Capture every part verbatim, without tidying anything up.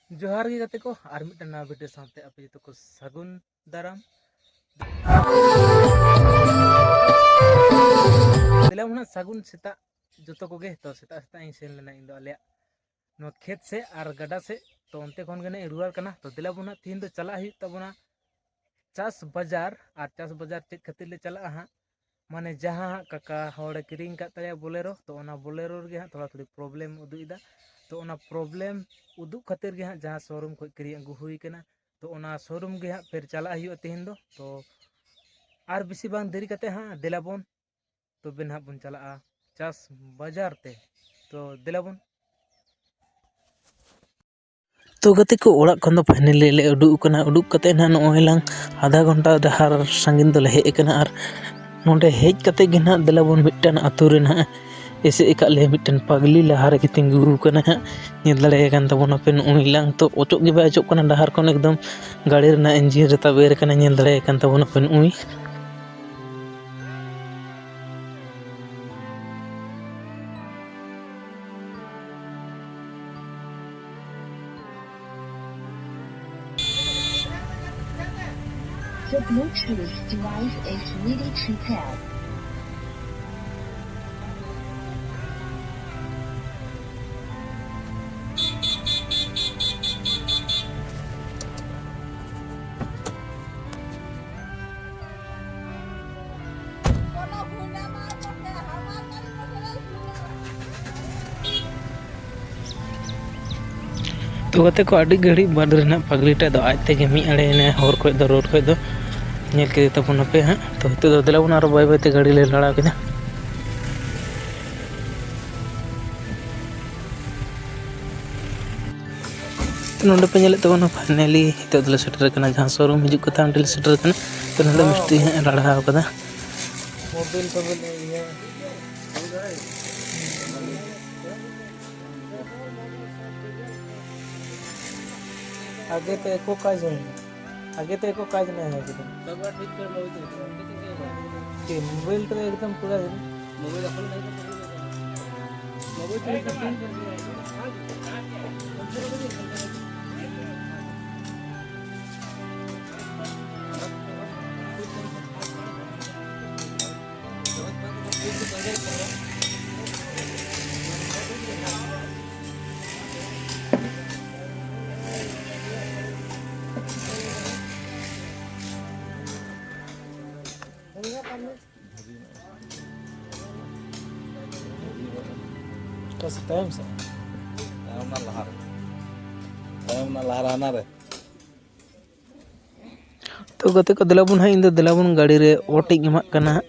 ᱡᱚᱦᱟᱨ ᱜᱮ ᱜᱟᱛᱮ ᱠᱚ, ᱟᱨ ᱢᱤᱫᱴᱟᱝ ᱱᱟᱣᱟ ᱵᱷᱤᱰᱤᱭᱳ ᱥᱟᱶᱛᱮ ᱟᱯᱮ ᱡᱚᱛᱚ ᱠᱚ ᱥᱟᱹᱜᱩᱱ ᱫᱟᱨᱟᱢ᱾ ᱫᱮᱞᱟ ᱵᱚᱱ ᱦᱟᱸᱜ ᱥᱟᱹᱜᱩᱱ ᱥᱮᱛᱟᱜ ᱡᱚᱛᱚ ᱠᱚᱜᱮ᱾ ᱛᱚ ᱥᱮᱛᱟᱜ ᱥᱮᱛᱟᱜ ᱤᱧ ᱥᱮᱱ ᱞᱮᱱᱟ ᱤᱧ ᱫᱚ ᱟᱞᱮᱭᱟᱜ ᱱᱚᱣᱟ ᱠᱷᱮᱛ ᱥᱮᱫ ᱟᱨ ᱜᱟᱰᱟ ᱥᱮᱫ᱾ ᱛᱚ ᱚᱱᱛᱮ ᱠᱷᱚᱱ ᱜᱮ ᱱᱟᱜ ᱤᱧ ᱨᱩᱣᱟᱹᱲ ᱠᱟᱱᱟ᱾ ᱛᱚ ᱫᱮᱞᱟ ᱵᱚᱱ ᱦᱟᱸᱜ ᱛᱤᱦᱤᱧ ᱫᱚ ᱪᱟᱞᱟᱜ ᱦᱩᱭᱩᱜ ᱛᱟᱵᱚᱱᱟ ᱪᱟᱥ ᱵᱟᱡᱟᱨ᱾ ᱟᱨ ᱪᱟᱥ ᱵᱟᱡᱟᱨ ᱪᱮᱫ ᱠᱷᱟᱹᱛᱤᱨ ᱞᱮ ᱪᱟᱞᱟᱜᱼᱟ ᱦᱟᱸᱜ, ᱢᱟᱱᱮ ᱡᱟᱦᱟᱸ ᱦᱟᱸᱜ ᱠᱟᱠᱟ ᱦᱚᱲᱮ ᱠᱤᱨᱤᱧ ᱟᱠᱟᱫ ᱛᱟᱞᱮᱭᱟ ᱵᱳᱞᱮᱨᱳ, ᱛᱚ ᱚᱱᱟ ᱵᱳᱞᱮᱨᱳ ᱨᱮᱜᱮ ᱦᱟᱸᱜ ᱛᱷᱚᱲᱟ ᱛᱷᱚᱲᱤ ᱯᱨᱚᱵᱞᱮᱢ ᱩᱫᱩᱜ ᱮᱫᱟ᱾ ᱛᱚ ᱚᱱᱟ ᱯᱨᱚᱵᱞᱮᱢ ᱩᱫᱩᱜ ᱠᱷᱟᱹᱛᱤᱨ ᱜᱮ ᱦᱟᱸᱜ ᱡᱟᱦᱟᱸ ᱥᱳᱨᱩᱢ ᱠᱷᱚᱱ ᱠᱤᱨᱤᱧ ᱟᱹᱜᱩ ᱦᱩᱭ ᱠᱟᱱᱟ, ᱛᱚ ᱚᱱᱟ ᱥᱳᱨᱩᱢ ᱜᱮ ᱦᱟᱸᱜ ᱯᱷᱮᱨ ᱪᱟᱞᱟᱜ ᱦᱩᱭᱩᱜᱼᱟ ᱛᱮᱦᱮᱧ ᱫᱚ᱾ ᱛᱚ ᱟᱨ ᱵᱮᱥᱤ ᱵᱟᱝ ᱫᱮᱨᱤ ᱠᱟᱛᱮ ᱦᱟᱸᱜ ᱫᱮᱞᱟ ᱵᱚᱱ ᱛᱚᱵᱮ ᱱᱟᱦᱟᱜ ᱵᱚᱱ ᱪᱟᱞᱟᱜᱼᱟ ᱪᱟᱥ ᱵᱟᱡᱟᱨ ᱛᱮ᱾ ᱛᱚ ᱫᱮᱞᱟ ᱵᱚᱱ᱾ ᱛᱚ ᱜᱟᱛᱮ ᱠᱚ, ᱚᱲᱟᱜ ᱠᱷᱚᱱ ᱫᱚ ᱯᱷᱟᱭᱱᱟᱞᱤ ᱞᱮ ᱩᱰᱩᱠ ᱟᱠᱟᱱᱟ᱾ ᱩᱰᱩᱠ ᱠᱟᱛᱮ ᱱᱟᱦᱟᱜ ᱱᱚᱜᱼᱚᱭ ᱞᱟᱝ ᱟᱫᱷᱟ ᱜᱷᱚᱱᱴᱟ ᱰᱟᱦᱟᱨ ᱥᱟᱺᱜᱤᱧ ᱫᱚᱞᱮ ᱦᱮᱡ ᱟᱠᱟᱱᱟ᱾ ᱟᱨ ᱱᱚᱰᱮ ᱦᱮᱡ ᱠᱟᱛᱮ ᱜᱮ ᱱᱟᱦᱟᱜ ᱫᱮᱞᱟ ᱵᱚᱱ ᱢᱤᱫᱴᱟᱝ ᱟᱛᱳ ᱨᱮ ᱱᱟᱦᱟᱜ ᱮᱥᱮᱫ ᱟᱠᱟᱫ ᱞᱮᱭᱟ ᱢᱤᱫᱴᱮᱱ ᱯᱟᱜᱽᱞᱤ᱾ ᱞᱟᱦᱟ ᱨᱮᱜᱮ ᱛᱤᱸᱜᱩ ᱟᱠᱟᱱᱟ ᱦᱟᱸᱜ, ᱧᱮᱞ ᱫᱟᱲᱮᱭᱟᱭ ᱠᱟᱱ ᱛᱟᱵᱚᱱᱟᱯᱮ ᱱᱩᱜᱼᱩᱭ ᱞᱟᱝ᱾ ᱛᱚ ᱚᱪᱚᱜ ᱜᱮ ᱵᱟᱭ ᱚᱪᱚᱜ ᱠᱟᱱᱟ ᱰᱟᱦᱟᱨ ᱠᱷᱚᱱ, ᱮᱠᱫᱚᱢ ᱜᱟᱹᱰᱤ ᱨᱮᱱᱟᱜ ᱤᱧᱡᱤᱱ ᱨᱮ ᱛᱟᱵ ᱮᱨ ᱠᱟᱱᱟ, ᱧᱮᱞ ᱫᱟᱲᱮᱭᱟᱭ ᱠᱟᱱ ᱛᱟᱵᱚᱱᱟᱯᱮ ᱱᱩᱜᱼᱩᱭ᱾ The Bluetooth device is ready to pair. ᱛᱚ ᱜᱟᱛᱮ ᱠᱚ, ᱟᱹᱰᱤ ᱜᱷᱟᱹᱲᱤᱡ ᱵᱟᱫᱽ ᱨᱮ ᱱᱟᱜ ᱯᱟᱜᱽᱞᱤ ᱴᱟᱜ ᱫᱚ ᱟᱡ ᱛᱮᱜᱮ ᱢᱤᱫ ᱟᱲᱮ ᱮᱱᱟᱭ ᱦᱚᱨ ᱠᱷᱚᱡ ᱫᱚ, ᱨᱳᱰ ᱠᱷᱚᱡ ᱫᱚ᱾ ᱧᱮᱞ ᱠᱮᱫᱮ ᱛᱟᱵᱚᱱᱟᱯᱮ ᱦᱟᱸᱜ᱾ ᱛᱚ ᱱᱤᱛᱚᱜ ᱫᱚ ᱫᱮᱞᱟ ᱵᱚᱱ ᱟᱨᱚ ᱵᱟᱹᱭ ᱵᱟᱹᱭ ᱛᱮ ᱜᱟᱹᱰᱤ ᱞᱮ ᱞᱟᱲᱟᱣ ᱠᱮᱫᱟ᱾ ᱛᱚ ᱱᱚᱰᱮ ᱯᱮ ᱧᱮᱞᱮᱫ ᱛᱟᱵᱚᱱᱟ, ᱯᱷᱟᱭᱱᱟᱞᱤ ᱱᱤᱛᱚᱜ ᱫᱚᱞᱮ ᱥᱮᱴᱮᱨ ᱟᱠᱟᱱᱟ ᱡᱟᱦᱟᱸ ᱥᱳᱨᱩᱢ ᱦᱤᱡᱩᱜ ᱠᱟᱛᱷᱟ, ᱚᱸᱰᱮ ᱞᱮ ᱥᱮᱴᱮᱨ ᱟᱠᱟᱱᱟ᱾ ᱛᱚ ᱱᱚᱰᱮ ᱢᱤᱥᱛᱨᱤ ᱦᱟᱸᱜ ᱮ ᱞᱟᱲᱟᱣ ᱠᱟᱫᱟ᱾ ᱢᱳᱵᱟᱭᱤᱞ ᱛᱚᱵᱮ ᱤᱭᱟᱹ आगे तो एको काज नहीं है, आगे तो एको काज नहीं है एकदम। सब ठीक कर लो, ठीक है। कि मोबाइल तो एकदम पूरा है। मोबाइल अपन नहीं तो मोबाइल तो ठीक कर दिया है। ᱚᱠᱟ ᱥᱮᱫ ᱛᱟᱭᱚᱢ ᱥᱮᱫ? ᱛᱟᱭᱚᱢ ᱚᱱᱟ ᱞᱟᱦᱟ ᱨᱮ᱾ ᱛᱟᱭᱚᱢ ᱚᱱᱟ ᱞᱟᱦᱟ ᱨᱮ, ᱦᱟᱱᱟ ᱨᱮ᱾ ᱛᱚ ᱜᱟᱛᱮ ᱠᱚ, ᱫᱮᱞᱟ ᱵᱚᱱ ᱦᱟᱸᱜ, ᱤᱧ ᱫᱚ ᱫᱮᱞᱟ ᱵᱚᱱ ᱜᱟᱹᱰᱤ ᱨᱮ ᱚᱴ ᱤᱧ ᱮᱢᱟᱜ ᱠᱟᱱᱟ ᱦᱟᱸᱜ᱾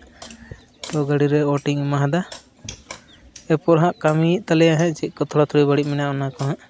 ᱛᱚ ᱜᱟᱹᱰᱤ ᱨᱮ ᱚᱴ ᱤᱧ ᱮᱢᱟ ᱦᱟᱫᱟ᱾ ᱮᱨᱯᱚᱨ ᱦᱟᱸᱜ ᱠᱟᱹᱢᱤᱭᱮᱫ ᱛᱟᱞᱮᱭᱟ ᱦᱟᱸᱜ, ᱪᱮᱫ ᱠᱚ ᱛᱷᱚᱲᱟ ᱛᱷᱚᱲᱤ ᱵᱟᱹᱲᱤᱡ ᱢᱮᱱᱟᱜᱼᱟ ᱚᱱᱟ ᱠᱚ ᱦᱟᱸᱜ᱾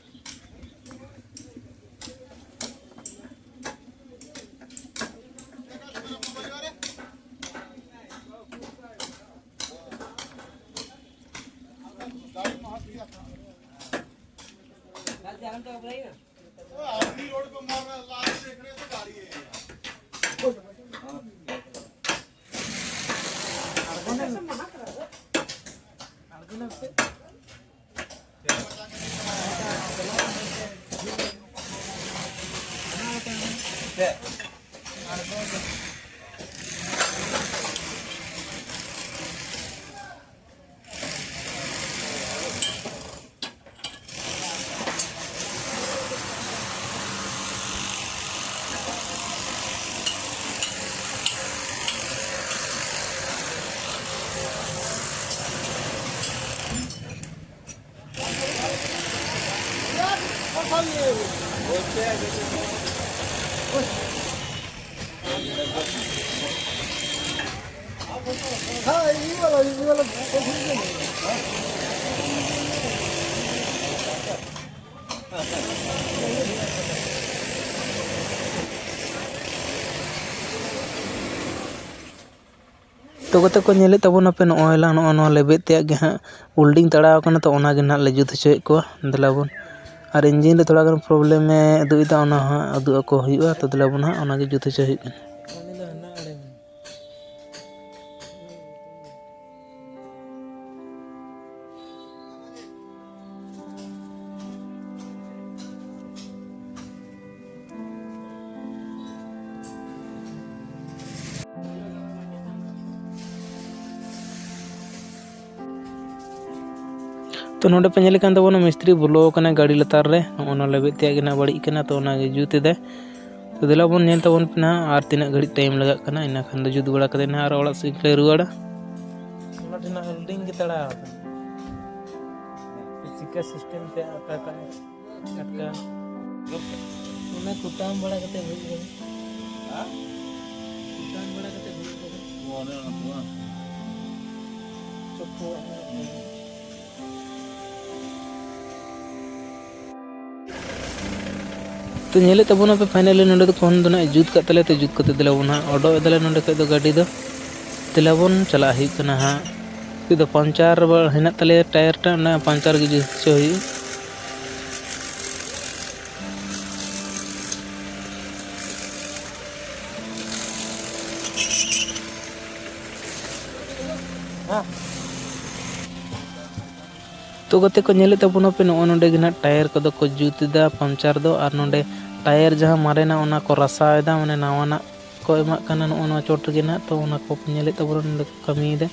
ᱛᱚ ᱜᱟᱛᱮ ᱠᱚ, ᱧᱮᱞᱮᱫ ᱛᱟᱵᱚᱱᱟᱯᱮ, ᱱᱚᱜᱼᱚᱭ ᱞᱟᱝ ᱱᱚᱜᱼᱚ ᱱᱚᱣᱟ ᱞᱮᱵᱮᱫ ᱛᱮᱭᱟᱜ ᱜᱮ ᱦᱟᱸᱜ welding ᱛᱟᱲᱟᱣ ᱠᱟᱱᱟ, ᱛᱚ ᱚᱱᱟᱜᱮ ᱱᱟᱦᱟᱜ ᱞᱮ ᱡᱩᱛ ᱦᱚᱪᱚᱭᱮᱫ ᱠᱚᱣᱟ᱾ ᱫᱮᱞᱟ ᱵᱚᱱ, ᱟᱨ engine ᱨᱮ ᱛᱷᱚᱲᱟ ᱜᱟᱱ problem ᱮ ᱩᱫᱩᱜ ᱮᱫᱟ, ᱚᱱᱟ ᱦᱚᱸ ᱩᱫᱩᱜ ᱟᱠᱚ ᱦᱩᱭᱩᱜᱼᱟ᱾ ᱛᱚ ᱫᱮᱞᱟ ᱵᱚᱱ ᱦᱟᱸᱜ ᱚᱱᱟᱜᱮ ᱡᱩᱛ ᱦᱚᱪᱚ ᱦᱩᱭᱩᱜ ᱠᱟᱱᱟ᱾ ᱛᱚ ᱱᱚᱰᱮ ᱯᱮ ᱧᱮᱞᱮ ᱠᱟᱱ ᱛᱟᱵᱚᱱᱟ, ᱢᱤᱥᱛᱨᱤ ᱵᱚᱞᱚ ᱟᱠᱟᱱᱟ ᱜᱟᱹᱰᱤ ᱞᱟᱛᱟᱨ ᱨᱮ᱾ ᱱᱚᱜᱼᱚ ᱱᱚᱣᱟ ᱞᱮᱵᱮᱫ ᱛᱮᱭᱟᱜ ᱜᱮ ᱱᱟᱜ ᱵᱟᱹᱲᱤᱡ ᱠᱟᱱᱟ, ᱛᱚ ᱚᱱᱟᱜᱮ ᱡᱩᱛ ᱮᱫᱟᱭ᱾ ᱛᱚ ᱫᱮᱞᱟ ᱵᱚᱱ ᱧᱮᱞ ᱛᱟᱵᱚᱱ ᱯᱮ ᱱᱟᱦᱟᱜ ᱟᱨ ᱛᱤᱱᱟᱹᱜ ᱜᱷᱟᱹᱲᱤᱡ ᱴᱟᱭᱤᱢ ᱞᱟᱜᱟᱜ ᱠᱟᱱᱟ, ᱤᱱᱟᱹ ᱠᱷᱟᱱ ᱫᱚ ᱡᱩᱛ ᱵᱟᱲᱟ ᱠᱟᱛᱮ ᱱᱟᱦᱟᱜ ᱟᱨ ᱚᱲᱟᱜ ᱥᱮᱫ ᱞᱮ ᱨᱩᱣᱟᱹᱲᱟ᱾ ᱚᱱᱟ ᱴᱷᱮᱱ ᱦᱟᱸᱜ ᱦᱩᱰᱤᱧ ᱜᱮ ᱛᱟᱲᱟᱣ ᱟᱠᱟᱱᱟ᱾ ᱪᱤᱠᱟᱹ ᱥᱤᱥᱴᱮᱢ ᱛᱮ ᱚᱠᱟ ᱠᱟᱜᱼᱟᱭ ᱴᱟᱴᱠᱟ᱾ ᱚᱱᱟ ᱠᱩᱴᱟᱢ ᱵᱟᱲᱟ ᱠᱟᱛᱮ ᱦᱩᱭᱩᱜ ᱠᱟᱱᱟ᱾ ᱦᱮᱸ? ᱠᱩᱴᱟᱢ ᱵᱟᱲᱟ ᱠᱟᱛᱮ ᱦᱩᱭᱩᱜ ᱠᱟᱱᱟ᱾ ᱚᱱᱮ ᱚᱱᱟ ᱠᱚ ᱵᱟᱝ? ᱪᱚᱠᱚ ᱚᱱᱟ ᱠᱚ᱾ ᱛᱚ ᱧᱮᱞᱮᱫ ᱛᱟᱵᱚᱱᱟᱯᱮ, finally ᱱᱚᱸᱰᱮ ᱫᱚ ᱠᱷᱚᱱ ᱫᱚ ᱱᱟᱜ ᱡᱩᱛ ᱠᱟᱜ ᱛᱟᱞᱮᱭᱟ᱾ ᱛᱚ ᱡᱩᱛ ᱠᱟᱛᱮ ᱫᱮᱞᱟ ᱵᱚᱱ ᱦᱟᱸᱜ ᱚᱰᱚᱠ ᱮᱫᱟᱞᱮ ᱱᱚᱸᱰᱮ ᱠᱷᱚᱡ ᱫᱚ ᱜᱟᱹᱰᱤ ᱫᱚ᱾ ᱫᱮᱞᱟ ᱵᱚᱱ ᱪᱟᱞᱟᱜ ᱦᱩᱭᱩᱜ ᱠᱟᱱᱟ ᱦᱟᱸᱜ᱾ ᱱᱤᱛᱚᱜ ᱫᱚ ᱯᱟᱢᱪᱟᱨ ᱵᱟ-, ᱦᱮᱱᱟᱜ ᱛᱟᱞᱮᱭᱟ ᱴᱟᱭᱟᱨ ᱴᱟᱜ, ᱚᱱᱟ ᱯᱟᱢᱪᱟᱨ ᱜᱮ ᱡᱩᱛ ᱦᱚᱪᱚ ᱦᱩᱭᱩᱜᱼᱟ᱾ ᱛᱚ ᱜᱟᱛᱮ ᱠᱚ, ᱧᱮᱞᱮᱫ ᱛᱟᱵᱚᱱᱟᱯᱮ, ᱱᱚᱜᱼᱚ ᱱᱚᱸᱰᱮ ᱜᱮ ᱱᱟᱜ ᱴᱟᱭᱟᱨ ᱠᱚᱫᱚ ᱠᱚ ᱡᱩᱛ ᱮᱫᱟ, ᱯᱟᱢᱪᱟᱨ ᱫᱚ᱾ ᱟᱨ ᱱᱚᱸᱰᱮ ᱴᱟᱭᱟᱨ ᱡᱟᱦᱟᱸ ᱢᱟᱨᱮᱱᱟᱜ, ᱚᱱᱟ ᱠᱚ ᱨᱟᱥᱟᱣ ᱮᱫᱟ, ᱢᱟᱱᱮ ᱱᱟᱣᱟᱱᱟᱜ ᱠᱚ ᱮᱢᱟᱜ ᱠᱟᱱᱟ ᱱᱚᱜᱼᱚ ᱱᱚᱣᱟ ᱪᱚᱴ ᱨᱮᱜᱮ ᱱᱟᱜ᱾ ᱛᱚ ᱚᱱᱟ ᱠᱚ ᱧᱮᱞᱮᱫ ᱛᱟᱵᱚᱱᱟ, ᱱᱚᱸᱰᱮ ᱠᱚ ᱠᱟᱹᱢᱤᱭᱮᱫᱟ᱾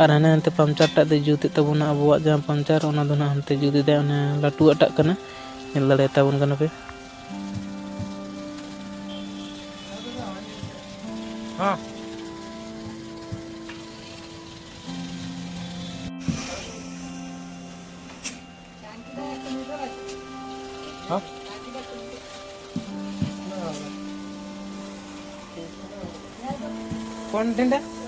ᱟᱨ ᱦᱟᱱᱮ ᱦᱟᱱᱛᱮ ᱯᱟᱢᱪᱟᱨ ᱴᱟᱜ ᱫᱚᱭ ᱡᱩᱛᱮᱫ ᱛᱟᱵᱚᱱᱟ, ᱟᱵᱚᱣᱟᱜ ᱡᱟᱦᱟᱸ ᱯᱟᱢᱪᱟᱨ, ᱚᱱᱟ ᱫᱚ ᱱᱟᱜ ᱦᱟᱱᱛᱮ ᱡᱩᱛ ᱮᱫᱟᱭ, ᱚᱱᱟ ᱞᱟᱹᱴᱩᱣᱟᱜ ᱴᱟᱜ ᱠᱟᱱᱟ, ᱧᱮᱞ ᱫᱟᱲᱮᱭᱟᱛᱟ ᱵᱚᱱ ᱠᱟᱱᱟ ᱯᱮ᱾ ᱦᱮᱸ᱾ ᱦᱮᱸ? ᱯᱷᱳᱱ ᱴᱷᱮᱱ ᱫᱮ᱾